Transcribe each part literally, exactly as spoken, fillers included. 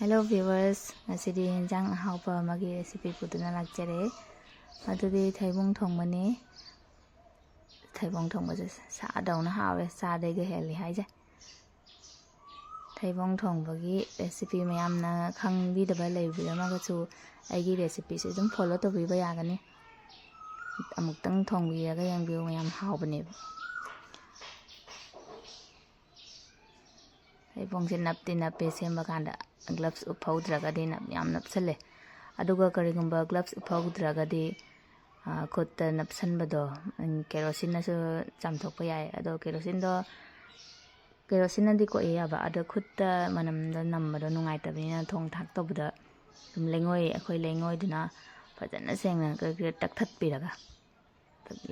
Hello viewers, ꯉꯁꯤꯗꯤ ꯌꯦꯟꯁꯥꯡ ꯑꯍꯥꯎꯕ ꯑꯃꯒꯤ recipe ꯄꯨꯗꯨꯅ ꯂꯥꯛꯆꯔꯦ꯫ ꯑꯗꯨꯗꯤ ꯊꯩꯕꯣꯡ ꯊꯣꯡꯕꯅꯤ꯫ ꯊꯩꯕꯣꯡ ꯊꯣꯡꯕꯁꯦ ꯁꯥꯗꯧꯅ ꯍꯥꯎꯋꯦ, ꯆꯥꯗꯩꯒ ꯍꯦꯜꯂꯤ ꯍꯥꯏꯁꯦ꯫ ꯊꯩꯕꯣꯡ ꯊꯣꯡꯕꯒꯤ recipe ꯃꯌꯥꯝꯅ ꯈꯪꯕꯤꯗꯕ ꯂꯩꯕꯤꯔꯝꯃꯒꯁꯨ ꯑꯩꯒꯤ recipeꯁꯦ ꯑꯗꯨꯝ follow ꯇꯧꯕꯤꯕ ꯌꯥꯒꯅꯤ꯫ ꯑꯃꯨꯛꯇꯪ ꯊꯣꯡꯕꯤꯔꯒ ꯌꯦꯡꯕꯤꯌꯨ, ꯃꯌꯥꯝ ꯍꯥꯎꯕꯅꯦꯕ꯫ ꯊꯩꯕꯣꯡꯁꯦ ꯅꯞꯇꯤ ꯅꯞꯄꯦ, ꯁꯦꯝꯕ ꯀꯥꯟꯗ gloves ꯎꯞꯍꯧꯗ꯭ꯔꯒꯗꯤ ꯅꯞ-, ꯌꯥꯝ ꯅꯞꯁꯜꯂꯦ꯫ ꯑꯗꯨꯒ ꯀꯔꯤꯒꯨꯝꯕ gloves ꯎꯞꯍꯧꯗ꯭ꯔꯒꯗꯤ, ꯑ, ꯈꯨꯠꯇ ꯅꯞꯁꯟꯕꯗꯣ, ꯎꯝ, ꯀꯦꯔꯣꯁꯤꯟꯅꯁꯨ ꯆꯥꯝꯊꯣꯛꯄ ꯌꯥꯏ꯫ ꯑꯗꯣ ꯀꯦꯔꯣꯁꯤꯟꯗꯣ, ꯀꯦꯔꯣꯁꯤꯟꯅꯗꯤ ꯀꯣꯛꯏ ꯌꯥꯕ, ꯑꯗꯣ ꯈꯨꯠꯇ ꯃꯅꯝꯗꯣ ꯅꯝꯕꯗꯣ ꯅꯨꯡꯉꯥꯏꯇꯕꯅꯤꯅ ꯊꯣꯡ ꯊꯥꯛ ꯇꯧꯕꯗ ꯑꯗꯨꯝ ꯂꯩꯉꯣꯏ, ꯑꯩꯈꯣꯏ ꯂꯩꯉꯣꯏꯗꯨꯅ ꯐꯖꯅ ꯁꯦꯡꯅ ꯀ-, ꯀ-, ꯇꯛꯊꯠꯄꯤꯔꯒ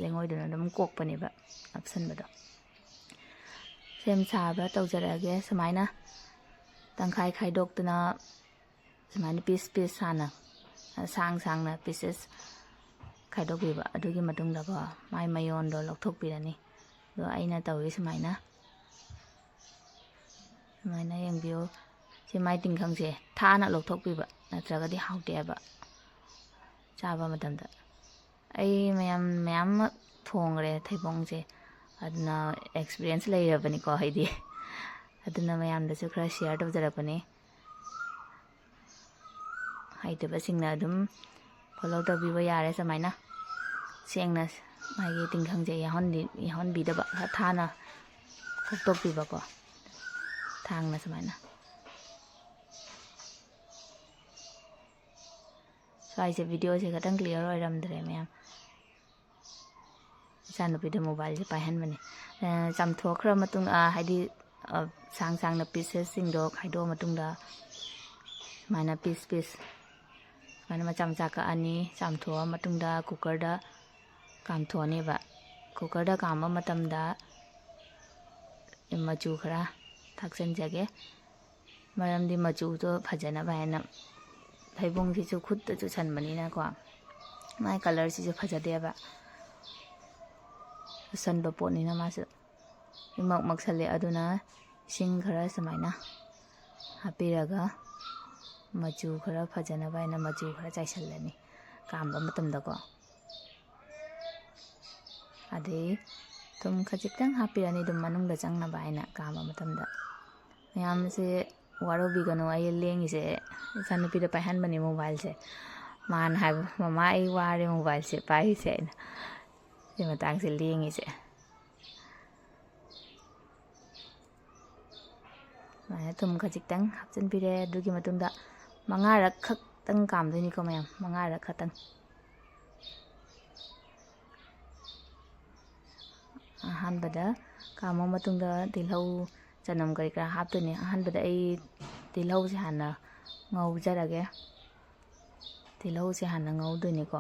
ꯂꯩꯉꯣꯏꯗꯨꯅ ꯑꯗꯨꯝ ꯀꯣꯛꯄꯅꯦꯕ ꯅꯞꯁꯟꯕꯗꯣ꯫ ꯁꯦꯝ ꯁꯥꯕ ꯇꯧꯖꯔꯛꯑꯒꯦ꯫ ꯁꯨꯃꯥꯏꯅ ꯇꯪꯈꯥꯏ ꯈꯥꯏꯗꯣꯛꯇꯨꯅ ꯁꯨꯃꯥꯏꯅ piece piece ꯍꯥꯟꯅ ꯁꯥꯡ ꯁꯥꯡꯅ pieces ꯈꯥꯏꯗꯣꯛꯄꯤꯕ꯫ ꯑꯗꯨꯒꯤ ꯃꯇꯨꯡꯗꯀꯣ ꯃꯥꯏ ꯃꯌꯣꯟꯗꯣ ꯂꯧꯊꯣꯛꯄꯤꯔꯅꯤ꯫ ꯑꯗꯣ ꯑꯩꯅ ꯇꯧꯔꯤ ꯁꯨꯃꯥꯏꯅ, ꯁꯨꯃꯥꯏꯅ ꯌꯦꯡꯕꯤꯌꯨ꯫ ꯁꯤ ꯃꯥꯏ ꯇꯤꯡꯈꯪꯁꯦ ꯊꯥꯅ ꯂꯧꯊꯣꯛꯄꯤꯕ, ꯅꯠꯇ꯭ꯔꯒꯗꯤ ꯍꯥꯎꯇꯦ ꯍꯥꯏꯕ ꯆꯥꯕ ꯃꯇꯝꯗ꯫ ꯑꯩ ꯃꯌꯥꯝ, ꯃꯌꯥꯝ ꯑꯃ ꯊꯣꯡꯈ꯭ꯔꯦ ꯊꯩꯕꯣꯡꯁꯦ, ꯑꯗꯨꯅ experience ꯂꯩꯔꯕꯅꯤꯀꯣ ꯑꯩꯗꯤ꯫ ꯑꯗꯨꯅ ꯃꯌꯥꯝꯗꯁꯨ ꯈꯔ share ꯇꯧꯖꯔꯛꯄꯅꯤ꯫ ꯍꯩꯇꯕꯁꯤꯡꯅ ꯑꯗꯨꯝ follow ꯇꯧꯕꯤꯕ ꯌꯥꯔꯦ꯫ ꯁꯨꯃꯥꯏꯅ ꯁꯦꯡꯅ ꯃꯥꯒꯤ ꯇꯤꯡꯈꯪꯁꯦ ꯌꯥꯎꯍꯟꯕꯤ-, ꯌꯥꯎꯍꯟꯕꯤꯗꯕ, ꯈꯔ ꯊꯥꯅ ꯈꯣꯛꯇꯣꯛꯄꯤꯕꯀꯣ, ꯊꯥꯡꯅ ꯁꯨꯃꯥꯏꯅ꯫ ꯁ꯭ꯋꯥꯏꯁꯦ videoꯁꯦ ꯈꯤꯇꯪ clear ꯑꯣꯏꯔꯝꯗ꯭ꯔꯦ ꯃꯌꯥꯝ꯫ ꯏꯆꯥꯅꯨꯄꯤꯗ mobileꯁꯦ ꯄꯥꯏꯍꯟꯕꯅꯦ꯫ ꯑ, ꯆꯥꯝꯊꯣꯛꯈ꯭ꯔ ꯃꯇꯨꯡ, ꯑ, ꯍꯥꯏꯗꯤ, ꯑ, ꯁꯥꯡ ꯁꯥꯡꯅ piecesꯁꯤꯡꯗꯣ ꯈꯥꯏꯗꯣꯛꯑ ꯃꯇꯨꯡꯗ ꯁꯨꯃꯥꯏꯅ piece piece ꯁꯨꯃꯥꯏꯅ ꯃꯆꯥ ꯃꯆꯥ ꯀꯛꯑꯅꯤ꯫ ꯆꯥꯝꯊꯣꯛꯑ ꯃꯇꯨꯡꯗ cookerꯗ ꯀꯥꯝꯊꯣꯛꯑꯅꯦꯕ꯫ Cookerꯗ ꯀꯥꯝꯕ ꯃꯇꯝꯗ ꯃꯆꯨ ꯈꯔ ꯊꯥꯛꯆꯟꯖꯒꯦ꯫ ꯃꯔꯝꯗꯤ ꯃꯆꯨꯗꯣ ꯐꯖꯅꯕ ꯍꯥꯏꯅ꯫ ꯊꯩꯕꯣꯡꯁꯤꯁꯨ ꯈꯨꯠꯇ ꯆꯨꯁꯟꯕꯅꯤꯅꯀꯣ, ꯃꯥꯏ colourꯁꯤꯁꯨ ꯐꯖꯗꯦꯕ꯫ ꯆꯨꯁꯟꯕ ꯄꯣꯠꯅꯤꯅ ꯃꯥꯁꯨ ꯏꯃꯛ ꯃꯛꯁꯜꯂꯦ꯫ ꯑꯗꯨꯅ ꯏꯁꯤꯡ ꯈꯔ ꯁꯨꯃꯥꯏꯅ ꯍꯥꯞꯄꯤꯔꯒ ꯃꯆꯨ ꯈꯔ ꯐꯖꯅꯕ ꯍꯥꯏꯅ ꯃꯆꯨ ꯈꯔ ꯆꯥꯏꯁꯤꯜꯂꯅꯤ ꯀꯥꯝꯕ ꯃꯇꯝꯗꯀꯣ꯫ ꯑꯗꯩ ꯊꯨꯝ ꯈꯖꯤꯛꯇꯪ ꯍꯥꯞꯄꯤꯔꯅꯤ ꯑꯗꯨꯝ ꯃꯅꯨꯡꯗ ꯆꯪꯅꯕ ꯍꯥꯏꯅ ꯀꯥꯝꯕ ꯃꯇꯝꯗ꯫ ꯃꯌꯥꯝꯁꯦ ꯋꯥꯔꯧꯕꯤꯒꯅꯨ, ꯑꯩ ꯂꯦꯡꯉꯤꯁꯦ ꯏꯆꯥꯅꯨꯄꯤꯗ ꯄꯥꯏꯍꯟꯕꯅꯦ mobileꯁꯦ꯫ ꯃꯥꯅ ꯍꯥꯏꯕ, "ꯃꯃꯥ, ꯑꯩ ꯋꯥꯔꯦ mobileꯁꯦ ꯄꯥꯏꯔꯤꯁꯦ" ꯍꯥꯏꯅ꯫ ꯁꯤ ꯃꯇꯥꯡꯁꯦ ꯂꯦꯡꯉꯤꯁꯦ꯫ ꯁꯨꯃꯥꯏꯅ ꯊꯨꯝ ꯈꯖꯤꯛꯇꯪ ꯍꯥꯞꯆꯤꯟꯕꯤꯔꯦ꯫ ꯑꯗꯨꯒꯤ ꯃꯇꯨꯡꯗ ꯃꯉꯥꯔꯛ ꯈꯛꯇꯪ ꯀꯥꯝꯗꯣꯏꯅꯤꯀꯣ ꯃꯌꯥꯝ, ꯃꯉꯥꯔꯛ ꯈꯛꯇꯪ꯫ ꯑꯍꯥꯟꯕꯗ ꯀꯥꯝꯃ ꯃꯇꯨꯡꯗ ꯇꯤꯜꯍꯧ, ꯆꯅꯝ ꯀꯔꯤ ꯀꯔꯥ ꯍꯥꯞꯇꯣꯏꯅꯦ꯫ ꯑꯍꯥꯟꯕꯗ ꯑꯩ ꯇꯤꯜꯍꯧꯁꯦ ꯍꯥꯟꯅ ꯉꯧꯖꯔꯒꯦ꯫ ꯇꯤꯜꯍꯧꯁꯦ ꯍꯥꯟꯅ ꯉꯧꯗꯣꯏꯅꯤꯀꯣ꯫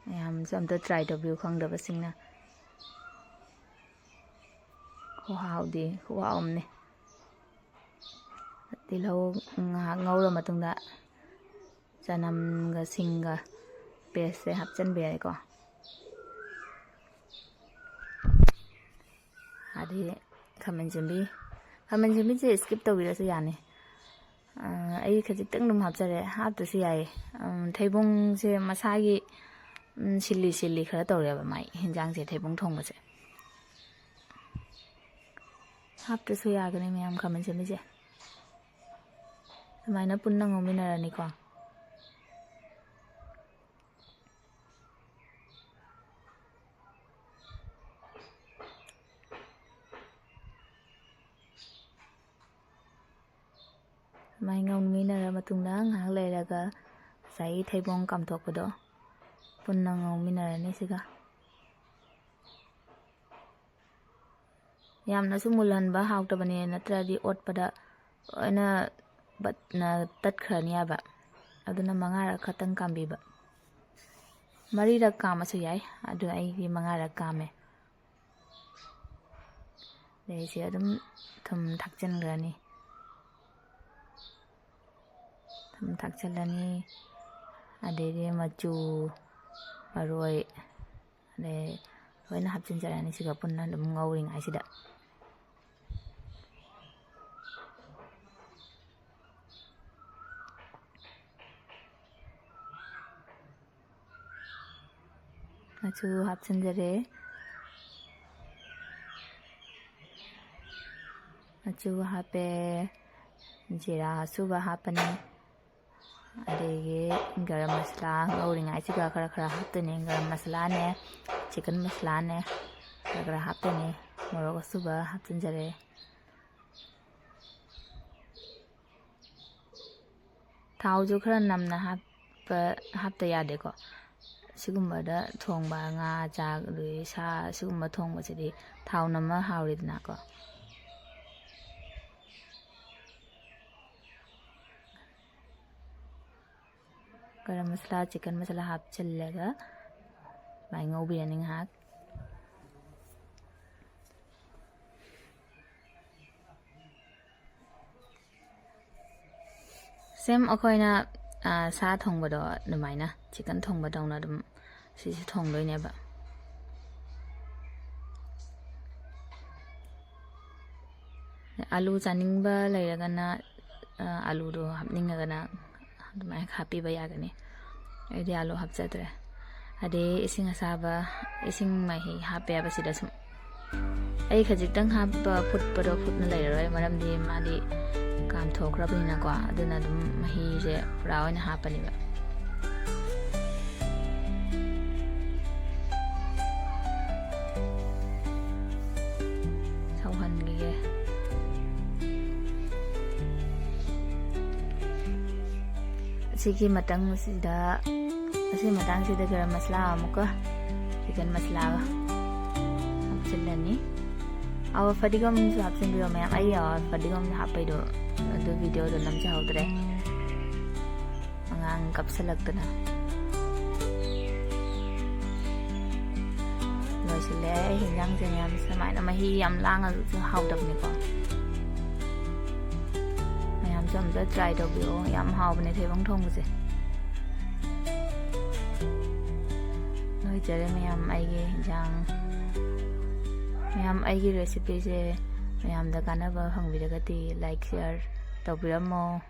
ꯃꯌꯥꯝꯁꯨ ꯑꯝꯇ try ꯇꯧꯕꯤꯌꯨ, ꯈꯪꯗꯕꯁꯤꯡꯅ꯫ ꯈꯨꯍꯥꯎꯗꯤ ꯈꯨꯍꯥꯎ ꯑꯃꯅꯤ꯫ ꯇꯤꯜꯍꯧ ꯉꯥꯏꯍꯥꯛ ꯉꯧꯔ ꯃꯇꯨꯡꯗ ꯆꯅꯝꯒ ꯁꯤꯡꯒ pasteꯁꯦ ꯍꯥꯞꯆꯤꯟꯕ ꯌꯥꯏꯀꯣ꯫ ꯑꯗꯩ ꯈꯥꯃꯦꯟ ꯑꯁꯤꯟꯕꯤ, ꯈꯥꯃꯦꯟ ꯑꯁꯤꯟꯕꯤꯁꯦ skip ꯇꯧꯕꯤꯔꯁꯨ ꯌꯥꯅꯤ꯫ ꯑ, ꯑꯩ ꯈꯖꯤꯛꯇꯪ ꯑꯗꯨꯝ ꯍꯥꯞꯆꯔꯦ, ꯍꯥꯞꯇ꯭ꯔꯁꯨ ꯌꯥꯏꯌꯦ꯫ ꯎꯝ, ꯊꯩꯕꯣꯡꯁꯦ ꯃꯁꯥꯒꯤ, ꯎꯝ, ꯁꯤꯜꯂꯤ ꯁꯤꯜꯂꯤ ꯈꯔ ꯇꯧꯔꯦꯕ ꯃꯥꯏ ꯍꯤꯟꯖꯥꯡꯁꯦ, ꯊꯩꯕꯣꯡ ꯊꯣꯡꯕꯁꯦ꯫ ꯍꯥꯞꯇ꯭ꯔꯁꯨ ꯌꯥꯒꯅꯤ ꯃꯌꯥꯝ ꯈꯥꯃꯦꯟ ꯑꯁꯤꯟꯕꯤꯁꯦ꯫ ꯑꯗꯨꯃꯥꯏꯅ ꯄꯨꯟꯅ ꯉꯧꯃꯤꯟꯅꯔꯅꯤꯀꯣ꯫ ꯁꯨꯃꯥꯏꯅ ꯉꯧꯃꯤꯟꯅꯔ ꯃꯇꯨꯡꯗ ꯉꯥꯏꯍꯥꯛ ꯂꯩꯔꯒ ꯉꯁꯥꯏꯒꯤ ꯊꯩꯕꯣꯡ ꯀꯥꯝꯊꯣꯛꯄꯗꯣ ꯄꯨꯟꯅ ꯉꯧꯃꯤꯟꯅꯔꯅꯤ ꯁꯤꯒ꯫ ꯌꯥꯝꯅꯁꯨ ꯃꯨꯜꯍꯟꯕ ꯍꯥꯎꯇꯕꯅꯦ, ꯅꯠꯇ꯭ꯔꯗꯤ ꯑꯣꯠꯄꯗ ꯂꯣꯏꯅ ꯕꯠꯅ ꯇꯠꯈ꯭ꯔꯅꯤ ꯍꯥꯏꯕ꯫ ꯑꯗꯨꯅ ꯃꯉꯥꯔꯛ ꯈꯛꯇꯪ ꯀꯥꯝꯕꯤꯕ꯫ ꯃꯔꯤꯔꯛ ꯀꯥꯝꯃꯁꯨ ꯌꯥꯏ, ꯑꯗꯨ ꯑꯩꯗꯤ ꯃꯉꯥꯔꯛ ꯀꯥꯝꯃꯦ꯫ ꯑꯗꯩꯁꯦ ꯑꯗꯨꯝ ꯊꯨꯝ ꯊꯥꯛꯆꯤꯟꯈ꯭ꯔꯅꯤ꯫ ꯊꯨꯝ ꯊꯥꯛꯆꯤꯜꯂꯅꯤ꯫ ꯑꯗꯩꯗꯤ ꯃꯆꯨ, ꯃꯔꯣꯏ, ꯑꯗꯩ ꯂꯣꯏꯅ ꯍꯥꯞꯆꯤꯟꯖꯔꯅꯤ ꯁꯤꯒ ꯄꯨꯟꯅ ꯑꯗꯨꯝ ꯉꯧꯔꯤꯉꯩꯁꯤꯗ꯫ ꯃꯆꯨ ꯍꯥꯞꯆꯤꯟꯖꯔꯦ꯫ ꯃꯆꯨ ꯍꯥꯞꯄꯦ꯫ ꯖꯤꯔꯥ ꯑꯁꯨꯕ ꯍꯥꯞꯄꯅꯤ꯫ ꯑꯗꯒꯤ ꯒꯔꯝ ꯃꯁꯥꯂꯥ ꯉꯧꯔꯤꯉꯩꯁꯤꯗ ꯈꯔ ꯈꯔ ꯍꯥꯞꯇꯣꯏꯅꯦ꯫ ꯒꯔꯝ ꯃꯁꯥꯂꯥꯅꯦ, ꯆꯤꯀꯟ ꯃꯁꯥꯂꯥꯅꯦ, ꯈꯔ ꯈꯔ ꯍꯥꯞꯇꯣꯏꯅꯦ꯫ ꯃꯣꯔꯣꯛ ꯑꯁꯨꯕ ꯍꯥꯞꯆꯤꯟꯖꯔꯦ꯫ ꯊꯥꯎꯁꯨ ꯈꯔ ꯅꯝꯅ ꯍꯥꯞꯄ, ꯍꯥꯞꯇ ꯌꯥꯗꯦꯀꯣ꯫ ꯁꯤꯒꯨꯝꯕꯗ ꯊꯣꯡꯕ, ꯉꯥ, ꯆꯥꯛ, ꯑꯗꯒꯤ ꯁꯥ, ꯁꯤꯒꯨꯝꯕ ꯊꯣꯡꯕꯁꯤꯗꯤ ꯊꯥꯎ ꯅꯝꯃ ꯍꯥꯎꯔꯤꯗꯅꯀꯣ꯫ ꯒꯔꯝ ꯃꯁꯥꯂꯥ, ꯆꯤꯀꯟ ꯃꯁꯥꯂꯥ ꯍꯥꯞꯆꯤꯜꯂꯒ ꯑꯗꯨꯃꯥꯏꯅ ꯉꯧꯕꯤꯔꯅꯤ ꯉꯥꯏꯍꯥꯛ꯫ ꯁꯦꯝ ꯑꯩꯈꯣꯏꯅ, ꯑ, ꯁꯥ ꯊꯣꯡꯕꯗꯣ ꯑꯗꯨꯃꯥꯏꯅ, ꯆꯤꯀꯟ ꯊꯣꯡꯕꯗꯧꯅ ꯑꯗꯨꯝ ꯁꯤꯁꯨ ꯊꯣꯡꯗꯣꯏꯅꯦꯕ꯫ ꯑꯂꯨ ꯆꯥꯅꯤꯡꯕ ꯂꯩꯔꯒꯅ, ꯑ, ꯑꯂꯨꯗꯣ ꯍꯥꯞꯅꯤꯡꯉꯒꯅ ꯑꯗꯨꯃꯥꯏꯅ ꯍꯥꯞꯄꯤꯕ ꯌꯥꯒꯅꯤ꯫ ꯑꯩꯗꯤ ꯑꯂꯨ ꯍꯥꯞꯆꯗ꯭ꯔꯦ꯫ ꯑꯗꯩ ꯏꯁꯤꯡ ꯑꯁꯥꯕ, ꯏꯁꯤꯡ ꯃꯍꯤ ꯍꯥꯞꯄꯦꯕ ꯁꯤꯗ ꯁꯨꯝ꯫ ꯑꯩ ꯈꯖꯤꯛꯇꯪ ꯍꯥꯞꯄ ꯐꯨꯠꯄꯗꯣ ꯐꯨꯠꯅ ꯂꯩꯔꯔꯣꯏ, ꯃꯔꯝꯗꯤ ꯃꯥꯗꯤ ꯀꯥꯝꯊꯣꯛꯈ꯭ꯔꯕꯅꯤꯅꯀꯣ꯫ ꯑꯗꯨꯅ ꯑꯗꯨꯝ ꯃꯍꯤꯁꯦ ꯄꯨꯔꯥ ꯑꯣꯏꯅ ꯍꯥꯞꯄꯅꯦꯕ꯫ ꯁꯧꯍꯟꯈꯤꯒꯦ꯫ ꯑꯁꯤꯒꯤ ꯃꯇꯥꯡꯁꯤꯗ, ꯑꯁꯤ ꯃꯇꯥꯡꯁꯤꯗ ꯒꯔꯝ ꯃꯁꯥꯂꯥ ꯑꯃꯨꯛꯀ, ꯆꯤꯀꯟ ꯃꯁꯥꯂꯥꯒ ꯍꯥꯞꯆꯤꯜꯂꯅꯤ꯫ ꯑꯋꯥ ꯐꯗꯤꯒꯣꯝꯁꯨ ꯍꯥꯞꯆꯤꯟꯕꯤꯌꯣ ꯃꯌꯥꯝ꯫ ꯑꯩ ꯑꯋꯥ ꯐꯗꯤꯒꯣꯝ ꯍꯥꯞꯄꯩꯗꯣ, ꯑꯗꯨ ꯚꯤꯗꯤꯑꯣꯗꯣ ꯅꯝꯖꯍꯧꯗ꯭ꯔꯦ꯫ ꯑꯉꯥꯡ ꯀꯞꯁꯜꯂꯛꯇꯅ꯫ ꯂꯣꯏꯁꯤꯜꯂꯦ ꯑꯩ ꯍꯤꯟꯖꯥꯡꯁꯦ ꯃꯌꯥꯝ꯫ ꯁꯨꯃꯥꯏꯅ ꯃꯍꯤ ꯌꯥꯝ ꯂꯥꯡꯉꯁꯨ ꯍꯥꯎꯇꯕꯅꯤꯀꯣ꯫ ꯃꯌꯥꯝꯁꯨ ꯑꯝꯇ try ꯇꯧꯕꯤꯌꯣ, ꯌꯥꯝ ꯍꯥꯎꯕꯅꯦ ꯊꯩꯕꯣꯡ ꯊꯣꯡꯕꯁꯦ꯫ ꯅꯣꯏ ꯂꯥꯛꯆꯔꯦ ꯃꯌꯥꯝ꯫ ꯑꯩꯒꯤ ꯏꯟꯖꯥꯡ ꯃꯌꯥꯝ, ꯑꯩꯒꯤ recipeꯁꯦ ꯃꯌꯥꯝꯗ ꯀꯥꯟꯅꯕ ꯐꯪꯕꯤꯔꯒꯗꯤ like share ꯇꯧꯕꯤꯔꯝꯃꯣ꯫